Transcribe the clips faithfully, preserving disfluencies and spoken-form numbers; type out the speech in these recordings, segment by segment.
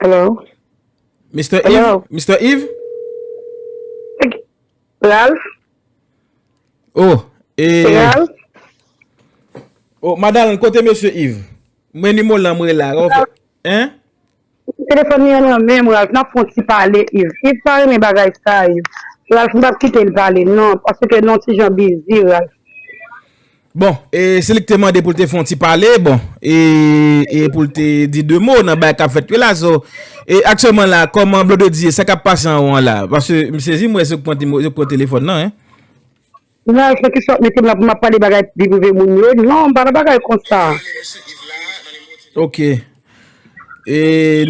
Hello? Mister Yves? Mister Yves? Ralph? Oh, e... Ralph? Oh, madanm, kote Mesye Yves? Mwen nimo lan mwen la. Hein? Telefòn li an nan men m, Ralph, n ap fè yon ti pale, Yves. Yves pa renmen bagay sa, Yves. Ralph, m p ap kite l pale, non, paske non ti jan bizi, Ralph. Bon, e se li ki te mande pou l te fè yon ti pale, bon, e, e pou l te di de mo nan bagay k ap fèt yo la, so, e aktyèlman la, kòman Blondedy ye, sa k ap pase anwo an la? Paske m sezi, m wè se yo k pran, yo k pran telefòn nan, hein? Ralph, nan ki sòt mete m la pou m ap pale bagay vi prive moun yo? Non, m pa nan bagay konsa. Ok. E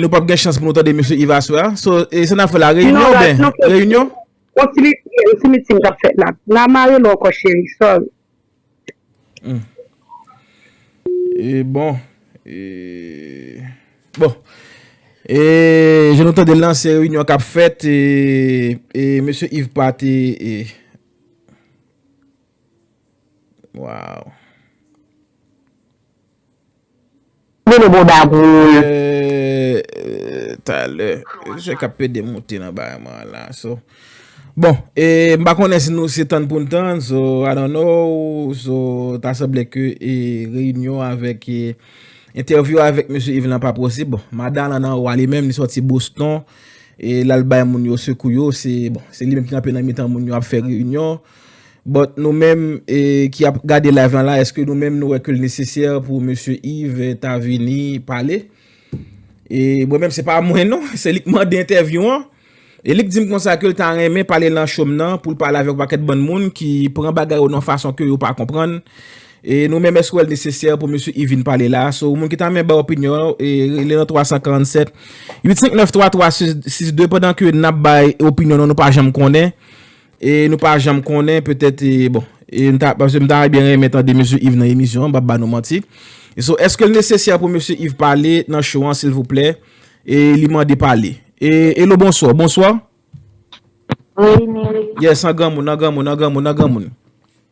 nou p ap gen chans pou nou tande Mesye Yves aswè a? So, e sa n ap fè la, reyinyon oubyen? Reyinyon? Yon ti miting, yon ti miting k ap fèt la. N a mare lè ankò, cheri, sorry. E bon, e bon, e jan nou tande l lan, se reyinyon k ap fèt, e, e Mesye Yves pa te, e, wow. Vini bonda pou ou. Talè, se k ap pede moute nan bagay mwen la, so. Bon, e m pa konnen si nou se tann pou n tann, so I don't know, so ta sanble ke e reyinyon avèk e entèvyou avèk Mesye Yves lan pa posib. Bon, madanm lan nan wa li menm, li sòti Boston, e l al bay moun yo sekou yo, se, bon, se li menm ki kanpe nan mitan moun yo ap fè reyinyon. But nou menm e ki ap gade live lan la, èske nou menm nou wè ke l nesesè pou Mesye Yves ta vini pale? E mwen menm se pa mwen non, se li k mande entèvyou an. E li k di m konsa ke l ta renmen pale nan show m nan, pou l pale avèk yon pakèt bann moun ki pran bagay yo nan fason ke yo pa konprann. E nou menm, èske w wè l nesesè pou Mesye Yves vin pale la? So, moun ki ta renmen bay opinyon, e rele nan twa san karannsèt, uit senk nèf twa twa sis de, pandan ke n ap bay opinyon nou, nou pa janm konnen. E nou pa janm konnen, petèt, e, bon, e m ta, paske m ta byen renmen tande Mesye Yves nan emisyon an, m p ap ba nou manti. E so, èske l nesesè pou Mesye Yves pale nan show an, silvouplè? E li mande pale. E, hello, bonswa, bonswa. Reyini, reyini. Yes, an granmoun, an granmoun, an granmoun, an granmoun.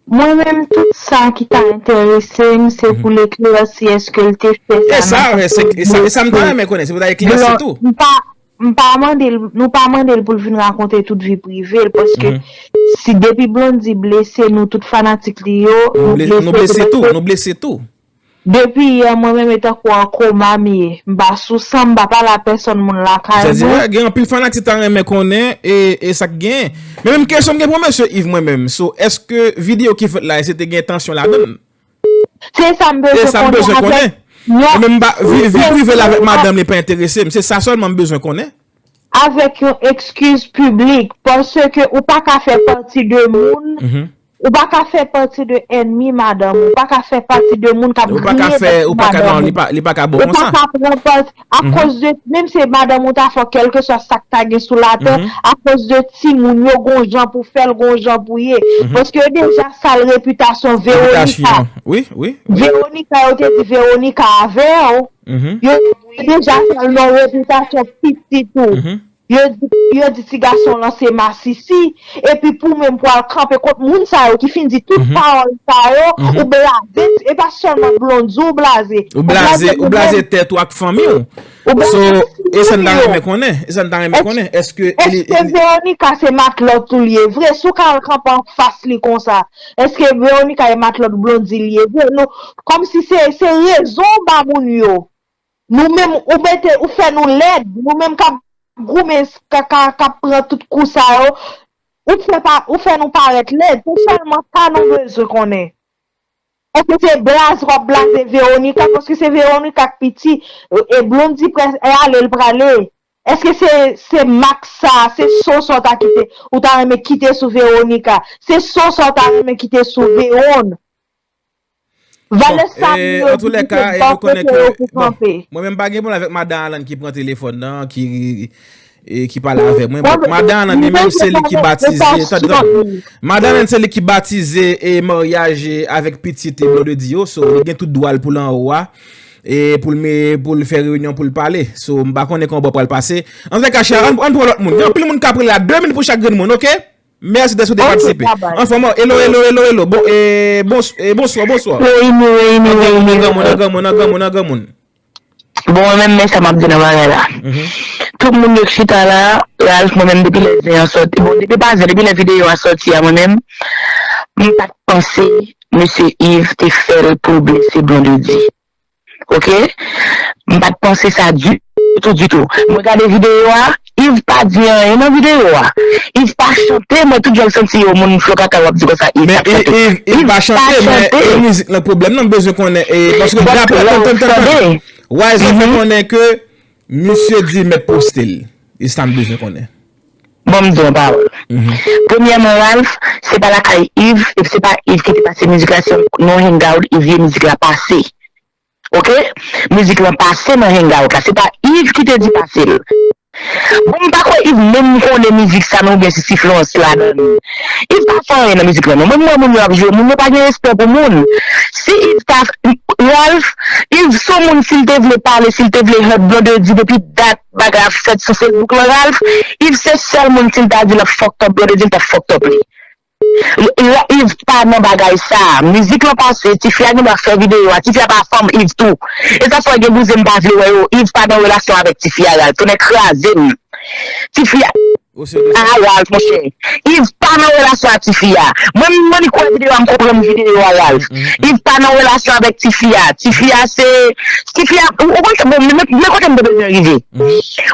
Mwen menm, tout sa ki ta enterese m, se pou l eklèsi èske l te fè sa. E sa, e sa, e sa m ta renmen konnen, se pou ta eklèsi tou. M pa, m pa mande l, nou pa mande l pou l vin rakonte tout vi prive l, paske si depi Blondy blese nou, tout fanatik li yo, nou blese tou, nou blese tou. Depi yè, mwen menm e tankou an koma m ye. M pa sou san, m pa pale a pèsonn moun lakay mwen. Gen anpil fanatik ta renmen konnen e, e sa k genyen. Men menm kesyon m gen pou Mesye Yves mwen menm. So, èske videyo ki fèt la, èske te gen tansyon ladan l? Se sa m bezwen konnen. Mwen menm, vi, vi prive l avèk madanm li pa enterese m. Se sa sèlman m bezwen konnen. Avèk yon ekskiz piblik, paske ou pa ka fè pati de moun, ou pa ka fè pati de ènmi madanm ou, ou pa ka fè pati de moun k ap griye madanm ou. Li pa ka bon konsa. Ou pa ka pran pati, akoz de, menm si madanm ou ta fè w kèlkeswa sa k ta gen sou latè, akoz de timoun yo, gon jan pou fè l, gon jan pou ye. Paske yo deja sal repitasyon Veronica. Veronica, yo te di Veronica avè w. Yo deja sal non repitasyon pitit ou. Yo di, yo di ti gason lan se masisi, epi pou menm pou al kanpe kont moun sa yo ki fin di tout pawòl sa yo, ou blaze, e pa sèlman Blondy ou blaze. Ou blaze, ou blaze tèt ou ak fanmi w. So, e sa n ta renmen konnen, e sa n ta renmen konnen, èske... Èske Veronica se matlòt ou li ye vre? Si w ka al kanpe anfas li konsa, èske Veronica e matlòt Blondy li ye vre? Nou, kòmsi se, se rezon w ba moun yo. Nou menm, ou mete, ou fè nou lèd, nou menm k ap goumen, k ap pran tout kou sa yo, ou fè pa, ou fè nou parèt lèd, se sèlman sa nou bezwen konnen. Èske se blaze w ap blaze Veronica, paske se Veronica k piti, e Blondy prèske ale l prale. Èske se, se mak sa, se so sa w ta kite, ou ta renmen kite sou Veronica, se so sa w ta renmen kite sou Veron? Valè sa moun yo di ki se bò kote yo pou kanpe. Mwen menm pa gen pwoblèm avèk madan Alan ki pran telefòn nan, ki e ki pale avè mwen. But madan Alan li menm se li ki batize, tande, tande. Madan Alan se li ki batize e maryaj e avèk pitit e Blondedy yo, so li gen tout dwa l pou l anwo a. E pou l, pou l fè reyinyon pou l pale. So m pa konnen kòman bò pral pase. Antouka chè, ann, ann pran lòt moun. Gen anpil moun k ap rele la, de minit pou chak grenn moun, oke? Mèsi dèske w te patisipe. Anfòm, hello, hello, hello, hello. Bon, e, bons, e, bonswa, bonswa. Reyini, reyini, reyini. Nan granmoun, nan granmoun, nan granmoun, nan granmoun. Bon, mwen menm, men sa m ap di nan bagay la. Tout moun yo k chita la, Ralph, mwen menm, depi lè zen an sòti, bon, depi pa zen, depi lè videyo a sòti a, mwen menm, m pa t panse mesye Yves te fè l pou blese Blondedy. Oke? M pa t panse sa ditou, ditou. Mwen gade videyo a, Yves pa di anyen nan videyo a. Yves pa chante, mwen tout jan m santi yon moun flokaka w ap di konsa, Yves pa chante. Yves pa chante, men e mizik nan pwoblèm nan, m bezwen konnen, e, paske daprè, tann, tann, tann, tann. Wise fè konnen ke misye di mèt poste l. E sa m bezwen konnen. Bon, m di yon pawòl. Premyèman, Ralph, se pa lakay Yves, epi se pa Yves ki te pase mizik la, se nan hangout Yves ye mizik la pase. Oke? Mizik lan pase nan hangout la, se pa Yves ki te di pase l. Bon, m pa kwè Yves menm konnen mizik sa non, oubyen si ti Florence ladan li. Yves pa fè anyen nan mizik lan non. Mwen, m wè moun yo ap jwe, moun yo pa gen respè pou moun. Si Yves ta, Ralph, Yves se yon moun, si l te vle pale, si l te vle hurt Blondedy depi dat bagay ap fèt sou Facebook lan, Ralph, Yves se sèl moun, si l ta di l ap fucked up Blondedy, l t ap fucked up li. Yves pa nan bagay sa. Mizik lan pase, tifi a gen dwa fè videyo a. Tifi a pa fanm Yves tou. E sa fè gen bouzen m pa vle wè yo. Yves pa nan relasyon avèk tifi a, Ralph. Tonnè kraze m. Tifi a, a Ralph, monchè. Yves pa nan relasyon ak tifi a. Mwen, mwen, li kwè videyo a, m konprann videyo a, Ralph. Yves pa nan relasyon avèk tifi a. Tifi a, se, tifi a, ou, ou konn sa, bon, men, men kote m te bezwen rive.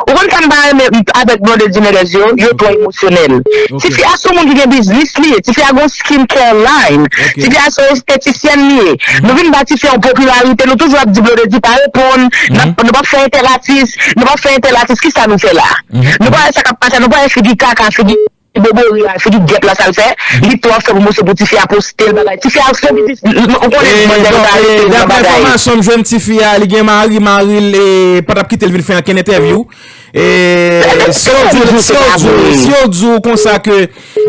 Ou konn sa m pa renmen avèk Blondedy Mendez yo, yo twò emosyonèl. Tifi a se yon moun ki gen biznis li ye. Tifi a gon skin care line. Tifi a se yon estetisyèn li ye. Nou vin ba tifi a yon popilarite, nou toujou ap di Blondedy pa reponn, n ap, nou p ap fè entèl atis, nou p ap fè entèl atis, kisa nou fè la? Nou pa wè sa k ap pase, nou pa wè figi kaka, figi bobori a, figi gèp la sa l fè, li twò fè pwomosyon pou tifi a poste l bagay. Tifi a se yon biznis, ou konnen manzè yo ta arete l nan bagay. Daprè enfòmasyon m jwenn tifi a, li gen mari, mari l, e, pa t ap kite l vin fè ankenn entèvyou. E, si yo di, si yo di, si yo di w konsa ke,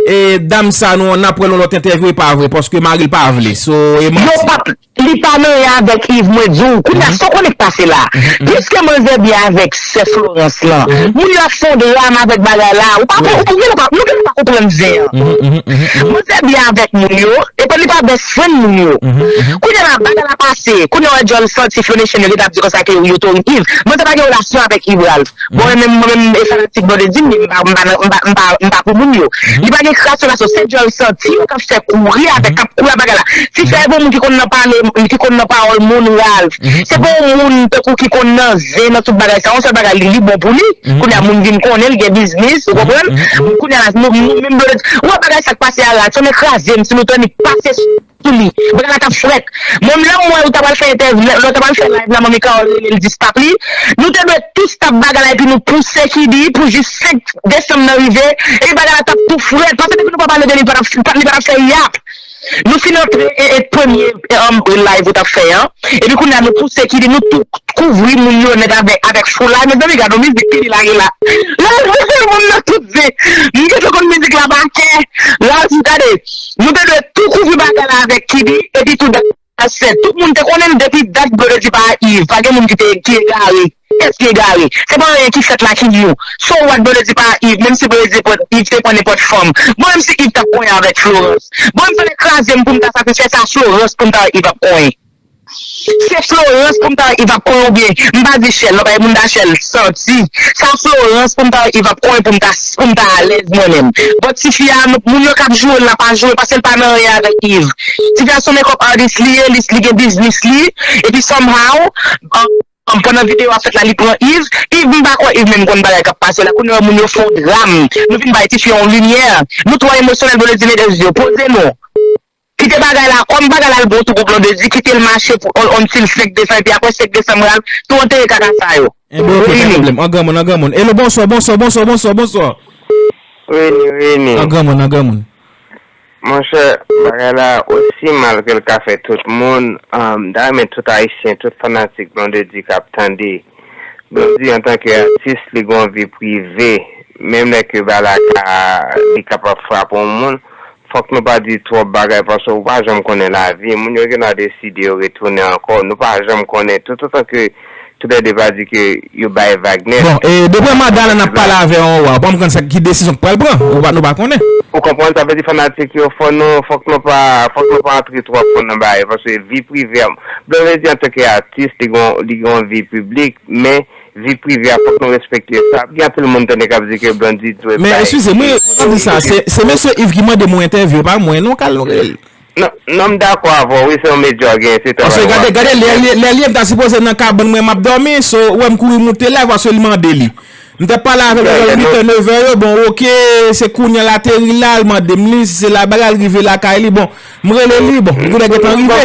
e, dam sa nou, n ap wè l yon lòt entèvyou, e pa vre, paske mari l pa vle. So, e manti. Yo p ap Li pa nan anyen avèk Yves, mwen di w. Kounye a, sa w konnen k pase la? Piske manzè byen avèk sè Florence lan, moun yo ap fè yon dram avèk bagay la. Ou pa, ou genlè pa, nou genlè pa konprann zen an. Manzè byen avèk moun yo, epi li pa best friend moun yo. Kounye a la, bagay la pase. Kounye a, w wè djòl santi Flow Nation yo gentan ap di konsa ke yo toyin Yves. Manzè pa gen relasyon avèk Yves, Ralph. Bon, mwen menm, mwen menm, e fanatik Blondedy m ye, m pa, m pa, m pa, m pa, m pa pou moun yo. Li pa gen kras relasyon, se djòl santi yo k ap fè kouri avèk, k ap kouri ak bagay la. Tifi a se pa yon moun ki konn nan pale, ki konn nan pawòl moun, Ralph. Se pa yon moun tankou ki konn nan zen, nan tout bagay sa. Yon sèl bagay, li, li bon pou li. Kounye a, moun vin konnen l gen biznis, ou konprann? Kounye a, nou, nou menm Blondedy, ou wè bagay sa k pase a, Ralph, sa men kraze m, si nou tann li pase sou li. Bagay la t ap frèt. Mwen, lè m wè ou ta pral fè entèvyou, lè, lè w ta pral fè live la, Manmi Carole rele l dispap li. Nou te dwe tou stop bagay la epi nou pouse Kiddy pou jis senk desanm nan rive. Epi bagay la t ap tou frèt. Paske depi nou pa pale de li, li pa t ap, li pa t ap fè yap. Nou fin antre e, e premye, e, um, live ou t ap fè an. Epi kounye a nou pouse Kiddy, nou tou kouvri moun yo nèt avèk, avèk foulay. Mezanmi, gade yon mizik Kiddy lage la. La, moun nan tout zen. M gentan konn mizik la pa kè. La, gade. Nou te dwe tou kouvri bagay la avèk Kiddy, epi tou dat la fèt. Tout moun te konnen l depi dat Blondedy pa Yves. Pa gen moun ki te, ki egare. Kès ki egare? Se pa anyen ki fèt la ki nou. So what Blondedy pa Yves, menm si Blondedy te pran, Yves te pran nenpòt fanm. Bon, menm si Yves t ap konyen avèk Florence. Bon, m fè kraze m pou m ta satisfè sa Florence pou m ta wè Yves ap konyen. Se Florence pou m ta wè Yves ap konyen oubyen, m pa di Shell, non, pa moun ta Shell, santi. Sa Florence pou m ta wè Yves ap konyen pou m ta, pou m ta alèz mwen menm. But tifi a, moun yo k ap joure l la pa joure paske l pa nan anyen avèk Yves. Tifi a se yon makeup artist li ye, li, li gen biznis li, epi somehow, um, um, pandan videyo a fèt la, li pran Yves. Yves, m pa kwè Yves menm konn bagay k ap pase la. Kounye a, moun yo fè yon dram. Nou vin bay tifi a yon limyè. Nou twò emosyonèl, Blondedy, medam yo, poze nou. Kite bagay la, kòm bagay la al bon tou pou Blondedy, kite l mache pou on, on ti senk desanm, epi apre senk desanm, Ralph, tou antere kaka sa yo. Enben, ok, pa gen pwoblèm. An granmoun, an granmoun. Hello, bonswa, bonswa, bonswa, bonswa, bonswa. Vini, vini. An granmoun, an granmoun. Monchè, bagay la, osi mal ke l ka fè tout moun, um, m ta renmen tout Ayisyen, tout fanatik Blondedy k ap tande, Blondedy, antanke atis, li gen yon vi prive. Menm lè ke bagay la ka, li kapab frape yon moun, fòk nou pa di twòp bagay, paske ou pa janm konnen lavi. Moun yo gen dwa deside yo retounen ankò. Nou pa janm konnen. Toutotan ke toulède pa di ke yo bay vag nèt. Bon, e depi madanm nan ap pale avè w, ou pa konprann sa ki desizyon k pral pran. Ou pa, nou pa konnen. Ou konprann, sa vle di fanatik yo, fò nou, fòk nou pa, fòk nou pa antre twò fon nan bagay, paske vi prive a, Blondedy antanke atis, li gon, li gon vi piblik, men vi prive a, fòk nou respekte sa. Gen anpil moun tande k ap di ke Blondedy dwe bay. Men eskize, mwen, mwen di sa, se, se mesye Yves ki mande mwen entèvyou, pa mwen, non, kal nou rele l. Non, non, m dakò avè w, wi, se yon medya w genyen, se travay w ap fè. Paske gade, gade, lè, lè, lè li menm ta sipoze nan kabann mwen m ap dòmi, so, ou wè m kouri moute la, paske li mande li. M t ap pale avè l nan uit è, nèf è yo, bon, oke, se kounye a l ateri la, l mande m li, si se la bagay, l rive lakay li, bon, m rele li, bon, li kounye a gentan rive.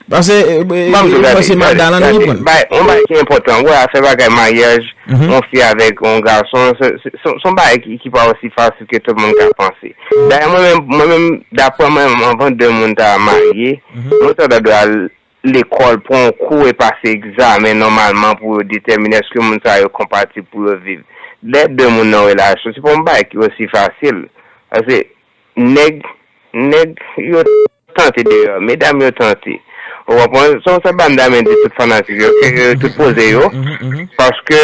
Paske, e, e, e, se madanm nan li pran. Bay, yon bagay ki enpòtan, wè, afè bagay maryaj, yon fi avèk yon gason, se, se, se, se yon bagay ki, ki pa osi fasil ke tout moun ka panse. Dayè, mwen menm, mwen menm, daprè mwen menm, anvan de moun ta marye, moun sa ta dwe al lekòl, pran yon kou e pase egzamen nòmalman pou yo detèmine èske moun sa yo konpatib pou yo viv. Lè de moun nan relasyon, se pa yon bagay ki osi fasil. Paske nèg, nèg yo tante deyò, medam yo tante. Ou konprann? Se yon sèl bagay m ta renmen di tout fanatik yo, ke yo tout poze yo, paske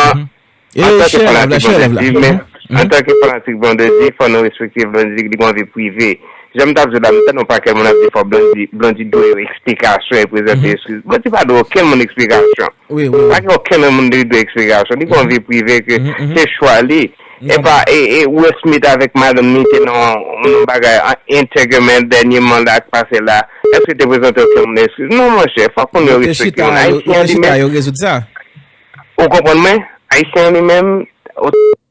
an, antanke fanatik Blondedy, men antanke fanatik Blondedy, fò nou respekte Blondedy, li gon vi prive. Jan m t ap di w la, m tande yon pakèt moun ap di fò Blondedy, Blondedy dwe yo eksplikasyon e prezante eskiz. Blondedy pa dwe okenn moun eksplikasyon. Pa gen okenn moun li dwe eksplikasyon. Li gon vi prive ke se chwa li. E pa, e, e Will Smith avèk madanm li te nan yon bagay an entègreman dènyèman la k pase la. Èske te prezante okenn moun eskiz? Non, monchè, fòk moun yo respekte moun. Ayisyen an li menm, ou konprann mwen? Ayisyen an li menm,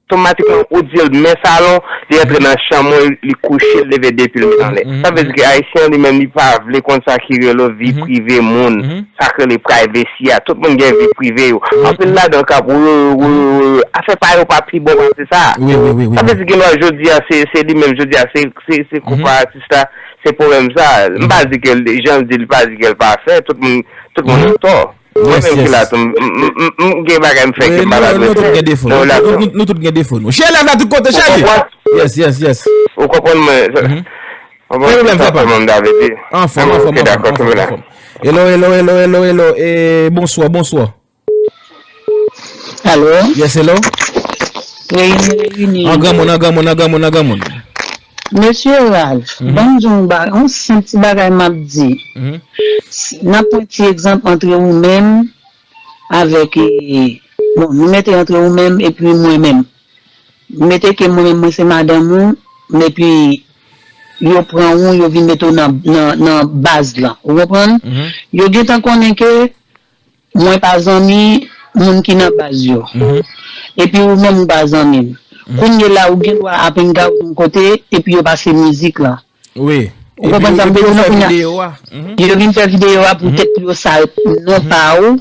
otomatikman, ou di l men salon, li antre nan chanm ou, li kouche, l leve de pye l met anlè. Sa vle di ke Ayisyen an li menm, li pa vle konn sa ki rele vi prive moun. Sa k rele privacy a. Tout moun gen vi prive yo. Anpil ladan k ap, wi, wi, wi, wi, wi. Afè pa yo pa pi bon pase sa. Sa vle di gen lè jodi a, se, se li menm, jodi a, se, se, se koup a atis la, se pwoblèm sa. M pa di ke l, jan l di l, pa di ke l pa fè, tout moun, tout moun antò. Mwen menm ki la tou, m, m, m, m, m gen bagay m fè ke m pa la dwe fè nan relasyon. Nou tout gen defo nou. Chè lèv la tout kote, chè li. Yes, yes, yes. Ou konprann mwen? Anfòm, anfòm, anfòm, anfòm, anfòm. Hello, hello, hello, hello, hello. E, bonswa, bonswa. Alo? Yes, hello. Reyini, reyini. An granmoun, an granmoun, an granmoun, an granmoun. Mesye Ralph, ban m di w yon ba-, yon senp ti bagay m ap di. S-, n ap pran ti egzanp antre ou menm avèk, e, bon, nou mete antre ou menm epi mwen menm. Mete ke mwen menm, mwen se madanm ou, epi yo pran ou, yo vin mete w nan, nan, nan baz lan. Ou konprann? Yo gentan konnen ke mwen pa zanmi moun ki nan baz yo. Epi ou menm ou pa zanmi m. Kounye la ou gen dwa ap hang out yon kote, epi yo pase mizik lan. Wi. Ou konprann sa m vle di? Yo vin fè videyo a poutèt pou yo sal non pa ou,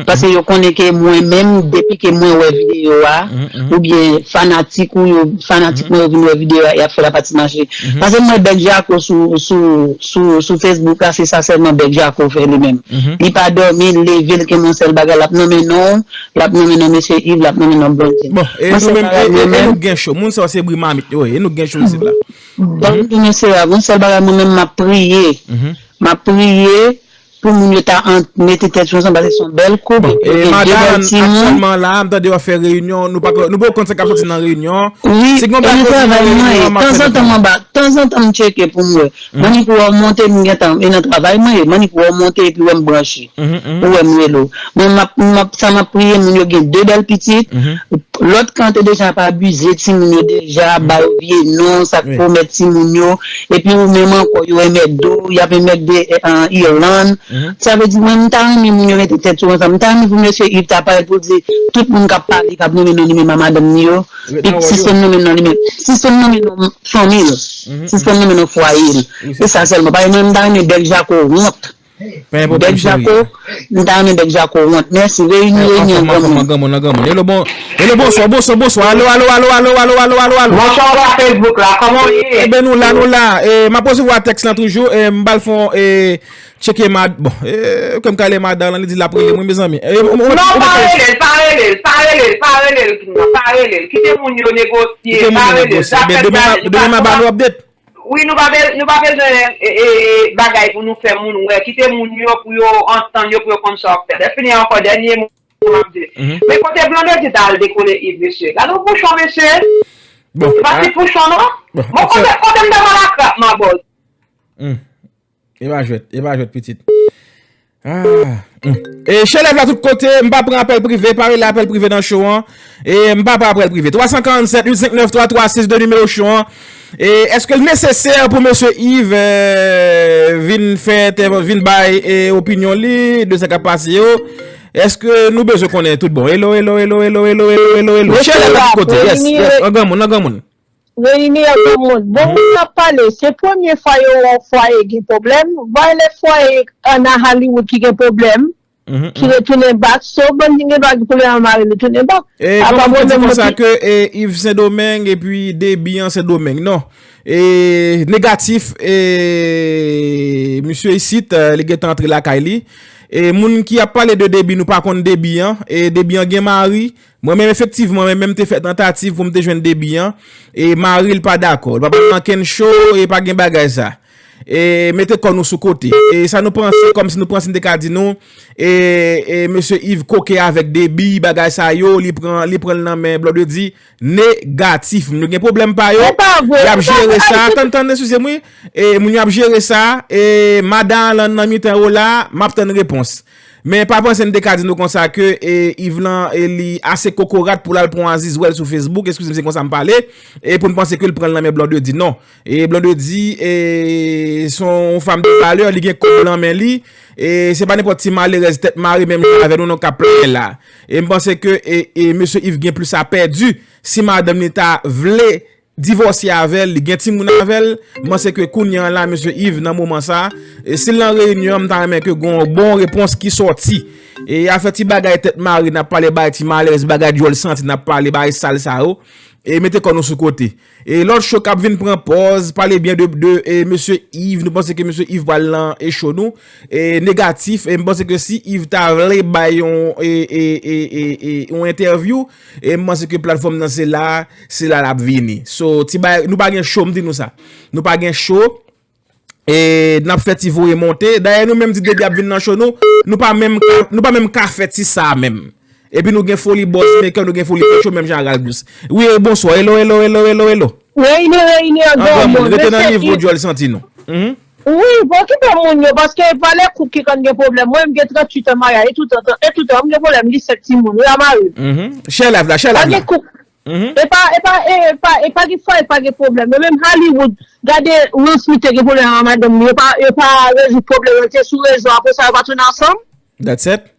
paske yo konnen ke mwen menm, depi ke mwen wè videyo a, oubyen fanatik ou yo, fanatik mwen yo vin wè videyo a, y ap fè l ap pati mache. Paske m wè Bèk Jako sou, sou, sou, sou Facebook la, se sa sèlman Bèk Jako fè li menm. Li pa dòmi, l leve, l gen yon sèl bagay, l ap nonmen non, l ap nonmen non mesye Yves, l ap nonmen non Blondedy. Bon, e nou menm, e, e, e nou gen cho. Moun sa yo se bri mamit yo ye, e nou gen cho isit la. Ban m tounen sere avè w, yon sèl bagay mwen menm m ap priye. M ap priye pou moun yo ta an-, mete tèt yo ansanm, paske se yon bèl koup, epi yo gen de bèl timoun. Aktyèlman la, m tande yo ap fè reyinyon, nou pa, nou poko konn sa k ap soti nan reyinyon. Wi, e nan travay mwen ye. Tanzantan m anba, tanzantan m tcheke pou m wè. Mwen ni kou wè w monte, m gentan, e nan travay mwen ye, mwen ni kou wè w monte epi wè m branche. Ou wè m rele w. Mwen m ap, m ap, sa m ap priye, moun yo gen de bèl pitit. Lòt kan te deja ap abize timoun yo deja, ba yo vye non, sa k pwomèt timoun yo. Epi ou menm ankò, yo enmègde w, y ap enmègde, eh, an Irland. Sa vle di, mwen, m ta renmen moun yo mete tèt yo ansanm. M ta renmen pou mesye Yves ta parèt pou l di, tout moun k ap pale, k ap nonmen non li menm a madanm li yo, sispann nonmen non li menm. Sispann nonmen non fanmi l. Sispann nonmen non fwaye l. Se sa sèlman. Paske mwen, m ta renmen Bèk Jako wont. Bèk Jako, m ta renmen Bèk Jako wont. Mèsi. Reyini, reyini an granmoun. An granmoun, an granmoun. Hello, bon, hello, bonswa, bonswa, bonswa. Alo, alo, alo. Bonswa, ou la Facebook la, kòman w ye? Eben, nou la, nou la. E, m ap resevwa tèks lan toujou. E, m pral fè yon, e, tcheke mad-, bon, e, ke m ka rele madanm lan, li di l ap rele mwen, mezanmi. E, non, pa rele l, pa rele l, pa rele l, pa rele l, pa rele l. Kite moun yo negosye, pa rele l. Zafè demen m a ba nou update. Wi, nou pa be-, nou pa bezwen e, e, bagay pou nou fè moun wè. Kite moun yo pou yo antann yo, pou yo konn sa w ap fè. Lè fini ankò, dènye mo m ap di. Men kote Blondedy ta al dekole Yves, mesye? Gade yon pouchon, mesye. Bon, se pa ti pouchon, non. Bon, kote, kote m ta pral akrap, ma bòz? E pa jwèt, e pa jwèt, pitit. Ah, hmm. E chè lèv la tout kote, m pa pran apèl prive, pa rele apèl prive nan show an. E m pa pran apèl prive. Twa san karannsèt uit senk nèf twa twa sis de nimewo show an. E èske l nesesè pou mesye Yves, eh, vin fè entèv-, vin bay, eh, opinyon li de sa k ap pase yo? Èske nou bezwen konnen tout bon? Hello, hello, hello, hello, hello, hello, hello, hello. Chè lèv la tout kote, yes, yes, an granmoun, an granmoun. Reyini an granmoun. Bon, moun ap pale, se premye fwa yo wè yon fwaye gen pwoblèm. Vwayè lè fwaye ann a Hollywood ki gen pwoblèm, ki retounen back. So, Blondedy gen dwa gen pwoblèm ak mari li tounen back. E, apa gon moun ki di konsa ke, e, Yves Sendomeng epi Debbie an Sendomeng. Non. E, negatif, e, misye isit, e, li gentan antre lakay li. E, moun ki ap pale de Debbie, nou pa konn Debbie an. E, Debbie an gen mari. Mwen menm, efektivman, mwen menm te fè tantativ pou m te jwenn Debbie an, e mari l pa dakò. L pa pral nan kenn show, e pa gen bagay sa. E mete kò nou sou kote. E sa nou panse, kòmsi nou panse n te ka di nou, e, e mesye Yves koke avèk Debbie, bagay sa yo, li pran, li pran l nan men Blondedy, negatif. Nou gen pwoblèm pa yo, y ap jere sa. Tann, tann, eskize m, wi. E moun yo ap jere sa, e madan Alan nan mitan yo la, m ap tann repons. Men pa panse n te ka di nou konsa ke, e, Yves lan, e, li ase kokorat pou l al pran azizwèl sou Facebook, eskize m, se konsa m pale, e pou n panse ke l pran l nan men Blondedy, non. E Blondedy, e, se yon fanm de valè, li gen kòb lan men li, e se pa nenpòt ti malerèz tèt mare menm jan avè nou, non, k ap plenyen la. E m panse ke, e, e, mesye Yves gen plis a pèdi si madanm li ta vle divòse avè l, li gen timoun avè l, m panse ke kounye a la, mesye Yves, nan moman sa, e si l nan reyinyon an, m ta renmen ke gon bon repons ki sòti. E afè ti bagay tèt mare n ap pale, bagay ti malerèz, bagay djòl santi n ap pale, bagay sal sa yo, e mete kò nou sou kote. E lòt show k ap vin pran pòz, pale byen de, de, e mesye Yves, nou panse ke mesye Yves pral nan e show nou, e negatif, e m panse ke si Yves ta vle bay yon, e, e, e, e, e, yon entèvyou, e m panse ke platfòm nan se la, se la l ap vini. So, ti bay, nou pa gen cho, m di nou sa. Nou pa gen cho. E n ap fè ti voye monte. Dayè, nou menm di Debbie ap vin nan cho nou, nou pa menm ka, nou pa menm ka fè ti sa menm. Epi nou gen foli buzz maker, nou gen foli fè cho menm jan ak Ralph Dous. Wi, e bonswa. Hello, hello, hello, hello, hello. Reyini, reyini an granmoun. Rete nan nivo djòl santi nou. Wi, pa okipe moun yo, paske pa lè koup ki konn gen pwoblèm. Mwen, m gen tranntuit an maryaj, e toutan, e toutan, m gen pwoblèm, li sèt timoun, wi, a mari m. Share live la, share live la. Pa gen koup. E pa, e pa, e pa, e pa gen fwa, e pa gen pwoblèm. Yo menm Hollywood, gade Will Smith te gen pwoblèm ak madanm li, yo pa, yo pa rezoud pwoblèm yo, te sou rezo, apre sa, yo pa tounen ansanm. That's it.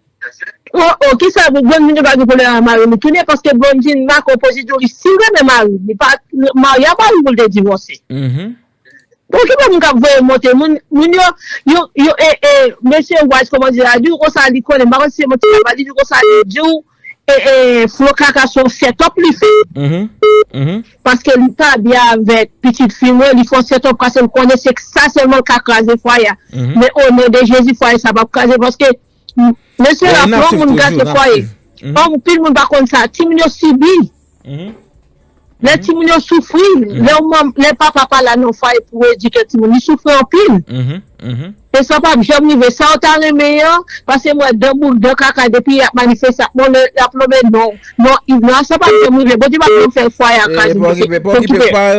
Oh, oh, kisa, Blondedy pa gen pwoblèm ak mari li tounen, paske Blondedy make yon pozisyon, li si l renmen mari l, li pa marye ak mari l pou l te divòse. Bon, ki moun k ap voye monte? Moun, moun yo, yo, yo, e, e, mesye Wise, kòman di, a di w konsa, li konnen, m pa konn si se manti l ap di, di w konsa, li di w, e, e, Flo Kaka se yon set up li fè. Paske li pa byen avèk pitit fi mwen, li fè yon set up, paske l konnen se sa sèlman l ka kraze fwaye a. Men o non de Jezi, fwaye sa p ap kraze, paske mesye la, fò moun gate fwaye. Anpil moun pa konn sa, timoun yo sibi. Lè timoun yo soufri, lè yon manm, lè papa pa la nan fwaye pou edike timoun, li soufri anpil. E sa p ap janm rive. Sa w ta renmen an, paske m wè dan boug, dan kaka, depi y ap manifeste, ap lonmen, y ap lonmen non, non Yves, non, sa p ap janm rive. Bondye p ap janm fè fwaye a kraze. Pa okipe, pa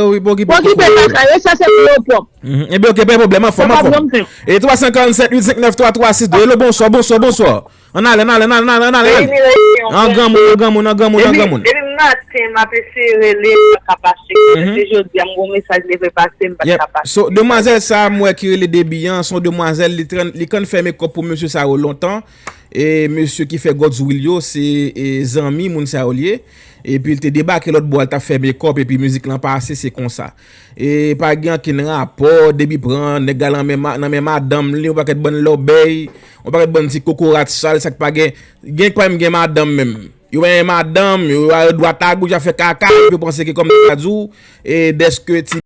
okipe, pa okipe kaka yo, sa se pou yo pwòp. Ebyen, oke, pa gen pwoblèm, anfòm, anfòm. E twa san karannsèt uit senk nèf twa twa sis de. Hello, bonswa, bonswa, bonswa. Ann ale, ann ale, ann ale, ann ale, ann ale, ann ale. An granmoun, an granmoun, an granmoun, an granmoun. Depi maten, m ap eseye rele, m pa ka pase. Se jodi a, m gon mesaj leve pase, m pa ka pase. So, demwazèl sa, m wè ki rele Debbie an, se yon demwazèl, li, li konn fè mekòp pou mesye sa yo lontan. E mesye ki fè God's Will yo, se, e, zanmi moun sa yo l ye. Epi l te debake lòt bò, l t ap fè mekòp, epi mizik lan pase, se konsa. E pa gen ankenn rapò, Debbie pran nèg la nan men ma-, nan men madanm li, yon pakèt bann lòbèy, yon pakèt bann ti kokorat sal, sa k pa gen, gen k pa menm gen madanm menm. Yo pa gen madanm, yo al dwat a goch ap fè kaka, epi yo panse ke kòm m ta di w, e dèske ti